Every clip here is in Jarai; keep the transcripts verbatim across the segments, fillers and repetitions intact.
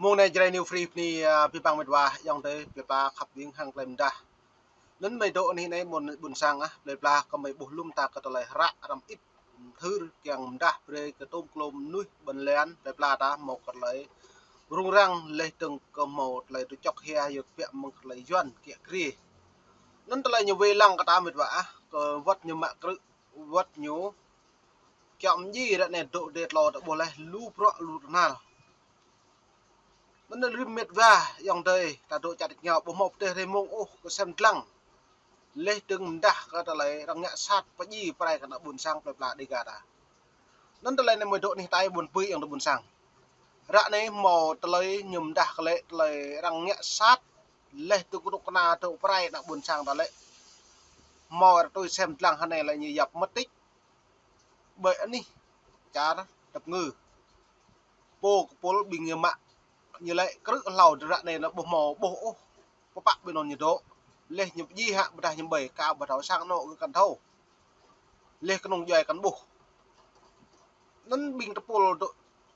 Mông anai Jrai New Free bơni, a, abih bang met wa ayŏng adơi plơi pla khăp ƀing hăng tơlơi mơdah. Anŭn mơi dŏ anih anai ƀôn, ƀôn sang ah, plơi pla kơ mơi ƀuh lŏm ta kơ tơlơi hră răm ĭt, mơthưr kiăng mơdah brơi kơ tôm klôm mơnuih ƀôn lan plơi pla ta hmâo kơ tơlơi rŭng răng laih dơ̆ng kơ hmâo tơlơi tơčŏk hia yua kơ biă mơ̆ng kơ tơlơi Yuan kiă kriê. Anŭn tơlơi ñu wai lăng kơ ta met wa ah, kơ wơ̆t ñu mă krư̆, wơ̆t ñu kiaŏ mơji ră anai dŏ dêh tlâo ta ƀuh laih lu bruă lu tơhnal. Anŭn rĭm met wa ayŏng adơi ta dŏ čar tač rơngiao ƀu hmâo pơteh rai mông ôh kơ sem dlăng. Laih dơ̆ng mơdah kơ tơlơi arăng ngă sat pơdjai pơrai kơ ană ƀôn sang plơi pla Dega ta. Anŭn tơlơi anai mơi dŏ anih tai ƀôn pui ayŏng adơi ƀôn sang. Ră anai hmâo tơlơi ñu mơdah kơ lĕ tơlơi arăng ngă sat laih dơ̆ng kơnuk kơna dŏ pơrai ană ƀôn sang ta lĕ. Hmâo arăng tui sem dlăng hơnai lĕ ñu yap mất tích. Ƀơi anih čar Dap Ngư. Pô kơpul ƀing ñu mă, ñu lĕ krư̆ hlâo ră anai ñu ƀu hmâo ƀuh ôh pơpă ƀơi anŭn ñu dŏ. Laih ñu pơdjai hă ƀôdah ñu ƀơi, kâo ƀu thâo, sang anŏ gơ̆ kăn thâo. Laih kơnung djuai kăn ƀuh. Anŭn ƀing tơpul dŏ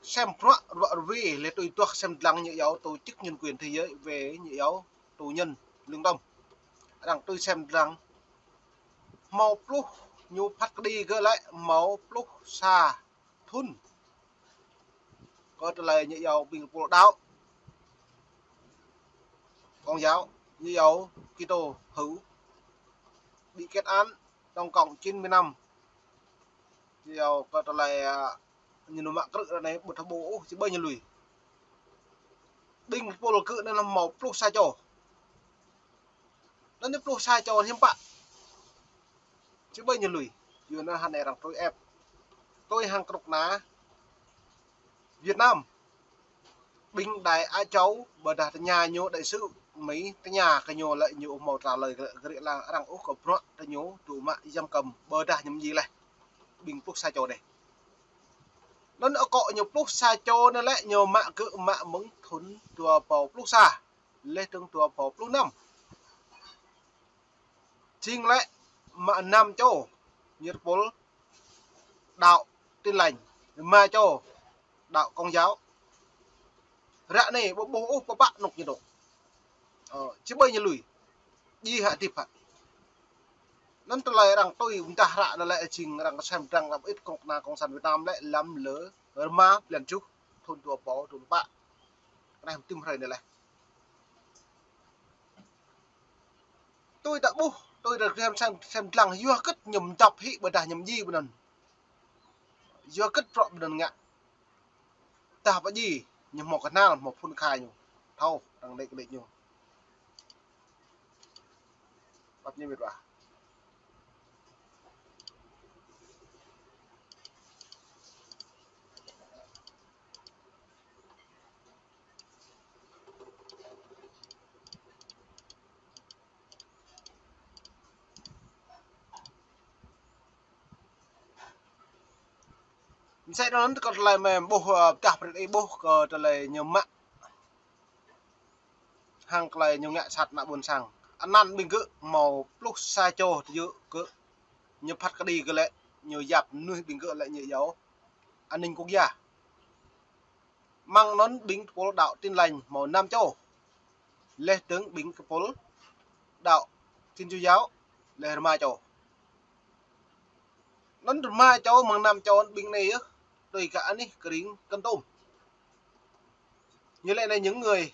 sem bruă ruă rơwe laih tui duah sem dlăng ñu iâu tổ chức nhân quyền thế giới wơ̆t ñu iâu tù nhân lương tâm. Arăng tui sem dlăng hmâo pluh, ñu phat kơđi gơ̆ lĕ hmâo pluh sa thŭn. Kơ tơlơi ñu iâu ƀing tơpul đaŏ Công giáo, ñu iâu Kitô hữu, bị kết án tổng cộng chín mươi năm. Ñu iâu kơ tơlơi, a, ñu nao mă krư̆ ră anai ƀu thâo ƀuh ôh, či ƀơi ñu lui. Ƀing tơpul gơ̆ anŭn hmâo pluh sa čô. Anŭn ñu pluh sa čô hiư̆m pă či ƀơi ñu lui. Yua anŭn hơnai arăng tui ĕp, tui hăng kơnuk kơna Việt Nam. Ƀing đại á châu ƀôdah tơña ñu đại sứ Mỹ tơña kơ ñu lĕ ñu ƀu hmâo trả lời gơ̆, gơ̆ lăng arăng ôh kơ bruă tơ ñu tŭ mă giam cầm ƀôdah ñu mơji laih. Ƀing pluh sa čô anai. Anŭn akŏ ñu pluh sa čô anai lĕ ñu mă gơ̆ mă mơ̆ng thŭn dua rơbâo pluh sa laih dơ̆ng dua rơbâo pluh năm. Jing lĕ mă năm čô ñu tơpul đạo Tin Lành, rơma čô đạo Công giáo. Ră anai ƀu ƀuh ôh pơpă anŏ ñu dŏ. Ơ, či ƀơi ñu lui. Djai hă hơdip hă. Anŭn tơlơi arăng tui mơdah ră anai lĕ jing arăng kơsem dlăng răm ĭt kơnuk kơna Cộng sản Việt Nam lĕ lăm lơ rơma blan tơjuh thŭn dua rơbâo dua pluh pă. Kơnai hơdôm hrơi anai lĕ. Tui ta ƀuh, tui ta sem, sem, sem dlăng yua hơget ñu mơdŏp hĭ ƀôdah ñu mơji ƀơi anŭn. Yua hơget bruă ƀơi anŭn ngă. Tơdah pơdjai, ñu hmâo kơnăl, hmâo phun khai ñu. Thâo, arăng đĕ kơđĕ ñu. Pap ñu mĭt wa. Mơsĕ anŭn kơ tơlơi mơi ƀuh, ơ, pơdah brơi ih ƀuh kơ tơlơi ñu mă hăng tơlơi ñu ngă sat ană ƀôn sang. Anăn ƀing gơ̆ hmâo pluh sa čô tơjơ̆ gơ̆ ñu phat kơđi gơ̆ lĕ, ñu yap mơnuih ƀing gơ̆ lĕ ñu iâu an ninh quốc gia. Mơ̆ng anŭn ƀing tơpul đạo Tin Lành hmâo năm čô. Laih dơ̆ng ƀing tơpul đạo Thiên Chúa giáo laih rơma čô. Anŭn rơma čô mơ̆ng năm čô ƀing anai yơh, tui kơ anih krĭng Kon Tum. Như lẽ này những người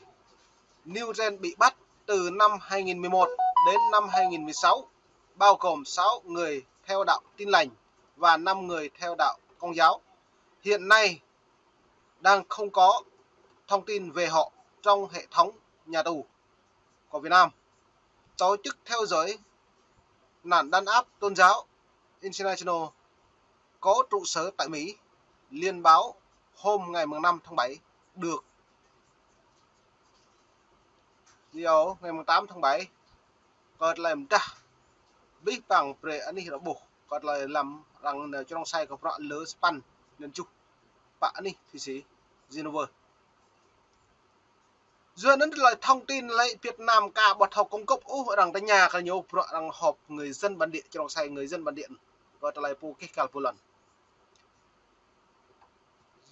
nêu trên bị bắt từ năm hai nghìn mười một đến năm hai nghìn mười sáu, bao gồm sáu người theo đạo Tin Lành và năm người theo đạo Công giáo. Hiện nay đang không có thông tin về họ trong hệ thống nhà tù của Việt Nam. Tổ chức theo dõi nạn đàn áp tôn giáo International có trụ sở tại Mỹ, liên báo hôm ngày mùng năm tháng bảy được Yo, ngày mùng tám tháng bảy, kơ tơlơi mơdah abih bang brơi anih rơbuh, kơ tơlơi lăm arăng nao črông sai kơ bruă lơ sapăn, anŭn tơjuh pă anih thụy sĩ Geneva. Yua anŭn tơlơi thông tin lĕ Việt Nam ka ƀu thâo cung cấp ôh, arăng tơña kơ ñu bruă arăng họp người dân bản địa, črông sai người dân bản địa, kơ tơlơi pô kih kal pô lŏn.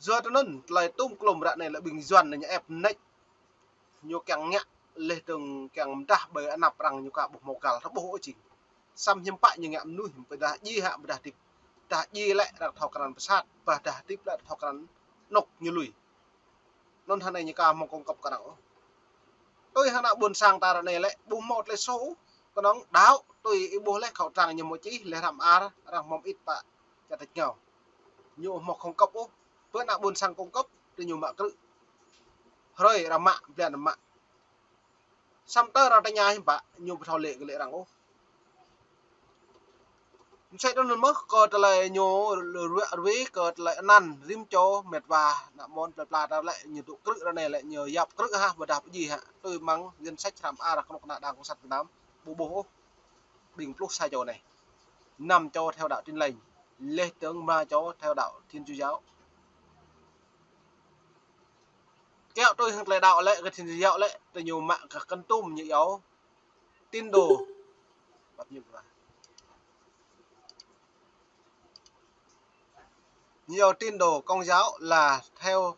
Yua tui anŭn, tơlơi tum klum ră anai lĕ ƀing Yuan ñu ĕp nĕč. Ñu kiăng ngă, laih dơ̆ng kiăng mơdah ƀơi anăp arăng ñu ka ƀu hmâo găl, rơbuh ôh jing. Samơ̆ hiư̆m pă ñu ngă mơnuih, ƀôdah djai hă, ƀôdah hơdip. Dah djai lĕ arăng thâo krăn pơsat, ƀôdah hơdip lĕ arăng thâo krăn anŭk ñu lui. Anŭn hơnai ñu ka hmâo cung cấp kơ arăng ôh. Tui hăng ană ƀôn sang ta ră anai lĕ, ƀu hmâo tơlơi soh ôh, kơnơ̆ng đaŏ, tui ih ƀuh laih khẩu trang ñu hmâo čih, laih răm ar, arăng hmâo mơit pă, čă tĕč ngao. Ñu hmâo cung cấp ôh, ƀơi ană ƀôn sang cung cấp, tui ñu mă krư̆. Hrơi arăng mă, blan arăng mă. Samơ̆ tơ arăng tơña hiư̆m pă, ñu ƀu thâo lĕ kơ lĕ arăng ôh. Mơsĕ tui anŭn mơ̆n kơ tơlơi ñu ruă ruai kơ tơlơi anăn rĭm čô mĕt wa ană mơ̆n plơi pla ta lĕ ñu dŏ krư̆ ră anai lĕ ñu yap krư̆ hă ƀôdah pơdjai hă. Tui mơ̆ng danh sách răm ar kơnuk kơna Đảng Cộng sản Việt Nam ƀu ƀuh ôh ƀing pluh sa čô anai. Năm čô theo đạo Tin Lành, laih dơ̆ng rơma čô theo đạo Thiên Chúa giáo. Kiăo tui hăng tơlơi đaŏ lĕ kơ Thiên Chúa giáo lĕ, tui ñu mă kơ kơntum ñu iâu tín đồ. Bap ñu ƀuh. Ñu iâu tín đồ Công giáo là theo,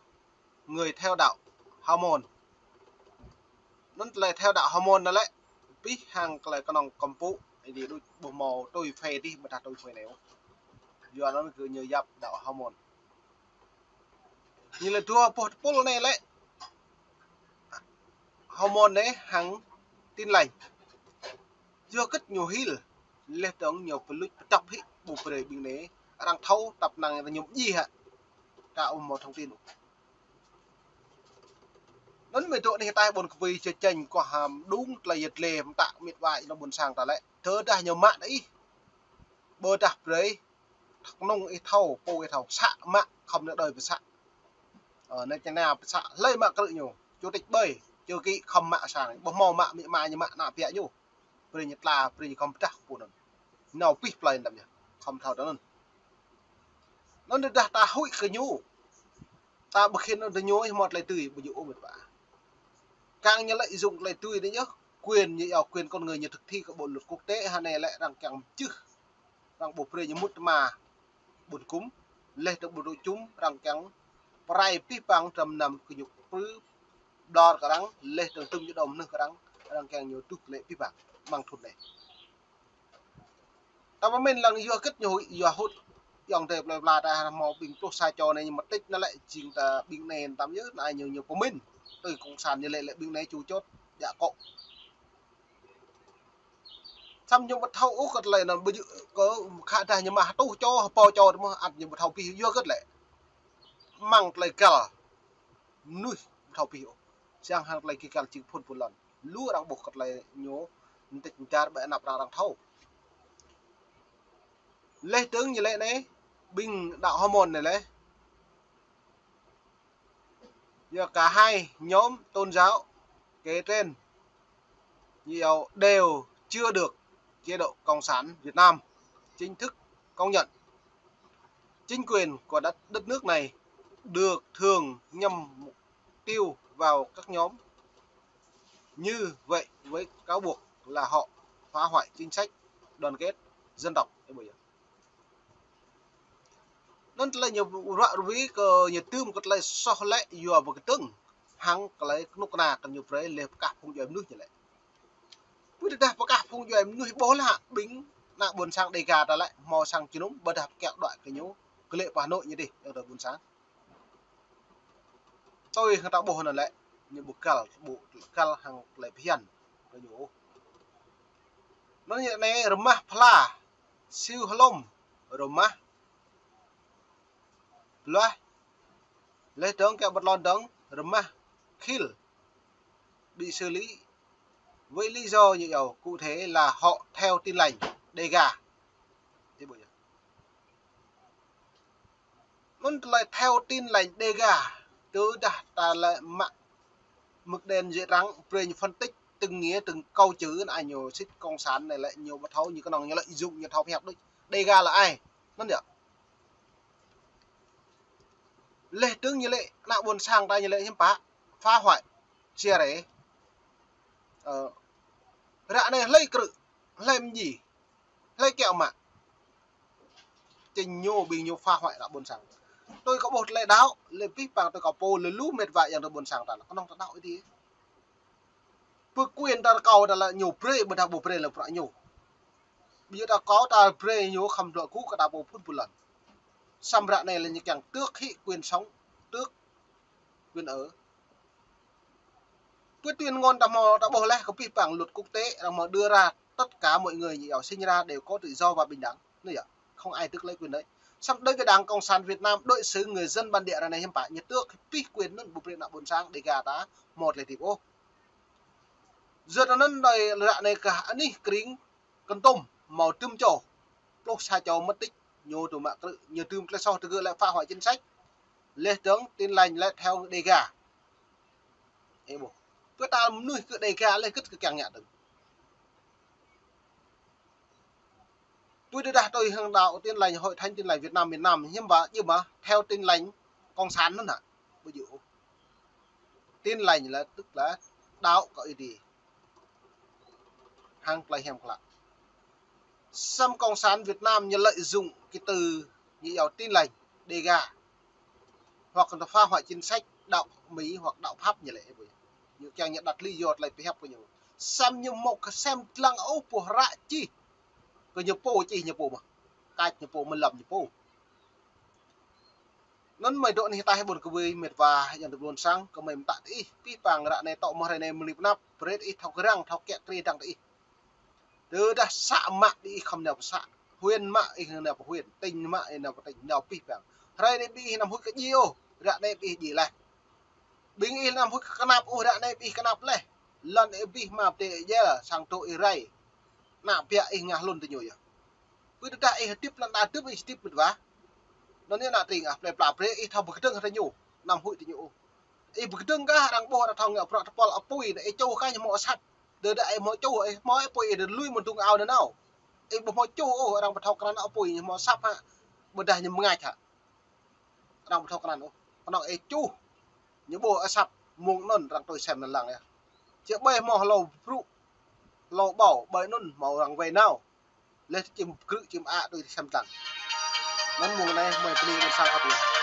người theo đạo Hormôn. Anŭn tơlơi theo đạo Hormôn anŭn lĕ, pih hăng tơlơi kơnơ̆ng kơmpŭ, ih dih đôč ƀu hmâo tui phe dih ƀôdah tui phe anai ôh. Yua anŭn kơ ñu yap đạo Hormôn. Ñu lĕ dua boh tơpul anai lĕ, Hormôn anai hăng Tin Lành. Yua hơget ñu hil, laih dơ̆ng ñu pơluč pơdŏp hĭ ƀu brơi ƀing anai arăng thâo tăp năng arăng ñu djai hă. Ta ƀu hmâo thông tin. Anŭn mơ̆ dŏ anih ataih ƀôn kơwơi čơčĕng kơ hăm đung tơlơi yet lĕ mơtă mĕt wa ană ƀôn sang ta lĕ. Tơdah ñu mă đa ih. Ƀôdah brơi, thâo kơnung ih thâo, pô ih thâo, să mă, khŏm ană đơi pơsă. Ơ, anai čơna pơsă, hlơi mă krư̆ ñu, chủ tịch ƀơi, chư kỷ khŏm mă sang, ƀu hmâo mă, mĭ ma ñu mă ană ƀiă ñu. Brơi ñu tla, brơi ñu khŏm pơdah kơ pô anŭn. Nao pih plơi anăm ñu, khŏm thâo tui anŭn. Anŭn tơdah ta huĭ kơ ñu, ta ƀu khĭn anŭn tơ ñu ih hmâo tơlơi dưi, ƀu djơ̆ ôh mĕt wa. Kiăng ñu lợi dụng tơlơi dưi anai ñu, quyền ñu iâu quyền con người ñu thực thi kơ bộ luật quốc tế, hơnai lĕ arăng kiăng čih. Arăng ƀu brơi ñu mŭt tơma ƀun kŭm, laih dơ̆ng ƀu dŏ čum, arăng kiăng pơrai pih pang trăm năm kơ ñu prư ƀlŏr kơ arăng, laih dơ̆ng tŭm ñu đom nơh kơ arăng, arăng kiăng ñu tuh lĕ pih pang, mơ̆ng thŭn anai. Ta pơmĭn lăng yua hơget ñu huĭ, yua hŭt, ayŏng adơi plơi pla ta hmâo ƀing pluh sa čô anai ñu mơtĭt anŭn lĕ jing ta ƀing anai tam yơh, anai ñu, ñu pơmĭn. Tui cộng sản ñu lĕ, lĕ ƀing anai ču čôt, djă akŏ. Samơ̆ ñu ƀu thâo ôh kơ tơlơi anŭn ƀu djơ̆ kơ khă dah ñu mă hơtuh čô, hơpô čô tơ mơ̆ ăt ñu ƀu thâo pih yua hơget lĕ. Mơ̆ng tơlơi găl mơnuih ƀu thâo pih ôh. Siăng hăng tơlơi gơ̆ găl jing phŭn pơlŏn. Lu arăng ƀuh kơ tơlơi ñu mơtĭt mơčar ƀơi anăp arăng, arăng thâo. Laih dơ̆ng ñu lĕ anai, ƀing đạo Hormôn anai lĕ. Yua cả hai nhóm tôn giáo kể trên, nhiều đều chưa được chế độ Cộng sản Việt Nam chính thức công nhận. Chính quyền của đất, đất nước này được thường nhắm mục tiêu vào các nhóm như vậy với cáo buộc là họ phá hoại chính sách đoàn kết dân tộc. Anŭn tơlơi ñu ruă ruai kơ ñu tŭm kơ tơlơi soh lĕ yua ƀơi kơdơ̆ng hăng tơlơi kơnuk kơna kơ ñu brơi laih pơkah phung djuai mơnuih ñu lĕ. Pơdah pơkah phung djuai mơnuih ƀuh lĕ ƀing ană ƀôn sang Đêga ta lĕ hmâo sang jơnum ƀôdah pơkiaŏ đuaĭ kơ ñu, kơ lĕ pơ Hà Nội ñu dih, ayŏng adơi ƀôn sang. Tui hăng ta ƀuh anŭn lĕ, ñu ƀu găl, ƀu găl hăng tơlơi phiăn kơ ñu. Anŭn ñu anai rơmah pla, siu hlom, rơmah bluah, laih dơ̆ng kơ ƀơi lŏn dơ̆ng, rơmah khil, bị xử lý với lý do như sau, cụ thể là họ theo Tin Lành Đêga. Anŭn tơlơi theo Tin Lành Đêga, tơdah ta lĕ mă mực đen giấy trắng, brơi ñu phân tích từng nghĩa, từng câu chữ, anŭn ñu sĭt cộng sản anai lĕ ñu ƀu thâo, ñu kơnơ̆ng ñu lợi dụng, ñu thâo phiăn đôč. Đêga là ai? Anŭn yơh. Laih dơ̆ng ñu lĕ, ană ƀôn sang ta ñu lĕ hiư̆m pă, phá hoại, chia rẽ. Ơ, ră anai hlơi krư̆, hlơi mơdjai, hlơi kiaŏ mă. Jing ñu ƀing ñu phá hoại ană ƀôn sang. Tui kâo ƀuh tơlơi đaŏ, lĕ pih pang tui kâo pô lĕ lu mĕt wa yang tơ ƀôn sang ta lĕ, kơnơ̆ng ta đaŏ ih tih. Pơ quyền ta kâo ta lĕ ñu brơi, ƀôdah ƀu brơi lĕ prăk ñu. Ƀu djơ̆ ta kâo ta brơi ñu khăm dŏ ku kơ ta pô phun pơlăn. Samơ̆ ră anai lĕ ñu kiăng tước hĭ quyền sống, tước quyền ở. Pơ tuyên ngôn ta hmâo ta ƀuh laih kơ pih pang luật quốc tế, ta hmâo đưa ra tất cả mọi người ñu yua sinh ra đều có tự do và bình đẳng. Anai yơh, không ai tước lấy quyền đấy. Samơ̆ đối với Đảng Cộng sản Việt Nam, đối xử người dân bản địa ră anai hiư̆m pă, ñu tước pih quyền anŭn ƀu brơi ană ƀôn sang Đêga ta hmâo tơlơi hơdip ôh. Yua anŭn đơi ră anai kơ anih kring Kon Tum hmâo tơm čô, pluh sa čô mất tích, ñu tŭ mă krư̆, ñu tŭm tơlơi soh tơgŭ lĕ phá hoại chính sách. Lĕ dơ̆ng Tin Lành lĕ theo Đêga. Ê ƀuh. Pơ ta mơnuih kơ Đêga lĕ gĭt kơ kiăng ngă dơ̆ng. Tui tơdah tui hăng đạo Tin Lành, Hội Thánh Tin Lành Việt Nam miền Nam, hiư̆m pă, nhưng mà theo Tin Lành Cộng sản anŭn hă? Ƀu djơ̆ ôh. Tin Lành là tức là đạo có ý nghĩa. Hăng tơlơi hiam klă. Samơ̆ Cộng sản Việt Nam ñu lợi dụng cái từ ñu yua Tin Lành, Đêga, hoặc là phá hoại chính sách đạo Mỹ hoặc đạo Pháp ñu lĕ. Ñu kiăng ñu đặt lý do tơlơi pơhiăp kơ ñu. Samơ̆ ñu hmâo kơsem lăng ôh ƀu hră čih kơ ñu pô, čih ñu pô mơ̆n. Kač ñu pô, mơlŏm ñu pô. Anŭn mơi dŏ anih ataih ƀôn kơwơi mĕt wa yang tơ ƀôn sang, kơ mơi mơtă tơ ih, pih pang ră anai tŏ mơ̆ hrơi anai mơlip anăp, brơi tơ ih thâo kơrăng, thâo kiă kriê dăng tơ ih. Tơdah să mă ƀing ih khŏm nao pơ să, huyện mă ih nao pơ huyện, tỉnh mă ih nao pơ tỉnh, nao pih pang. Hrơi anai ƀing ih anăm huĭ kơ djai ôh, ră anai ƀing ih djai laih. Ƀing ih anăm huĭ kơ kơnăp ôh, ră anai ƀing ih kơnăp laih. Lŏn ih abih hmua pơdai ia, sang tŏ ih rai. Ană ƀiă ih ngă hlŭn tơ ñu yơh. Pơ tơdah ih hơdip lŏn ta hơdip ih hơdip mĕt wa. Anŭn yơh ană tring ah, plơi pla brơi ih thâo pơkơdơ̆ng hăng tơ ñu, anăm huĭ tơ ñu ôh. Ih pơkơdơ̆ng kah arăng ƀuh arăng thâo ngă prăk tơpul apui, ih čuh kah ñu hmâo asăp. Tơdah ih hmâo čuh, ih hmâo apui, ih lui mơ̆ng tơ̆ng ao nanao. Ih ƀu hmâo čuh ôh, arăng ƀu thâo krăn apui, ñu hmâo asăp hă. Ƀôdah ñu mơngač hă. Arăng ƀu thâo krăn ôh. Kơnơ̆ng ih čuh, ñu ƀuh asăp, mơ̆ng anŭn arăng tui sem lăng yơh. Či ƀai hmâo hlâo brŭ, hlâo ƀâo, ƀai anŭn hmâo arăng wai nao. Lĕ čim krư̆ čim ă tui sem lăng. Anŭn mơ̆ng anai mơi bơni ƀôn sang khăp yơh.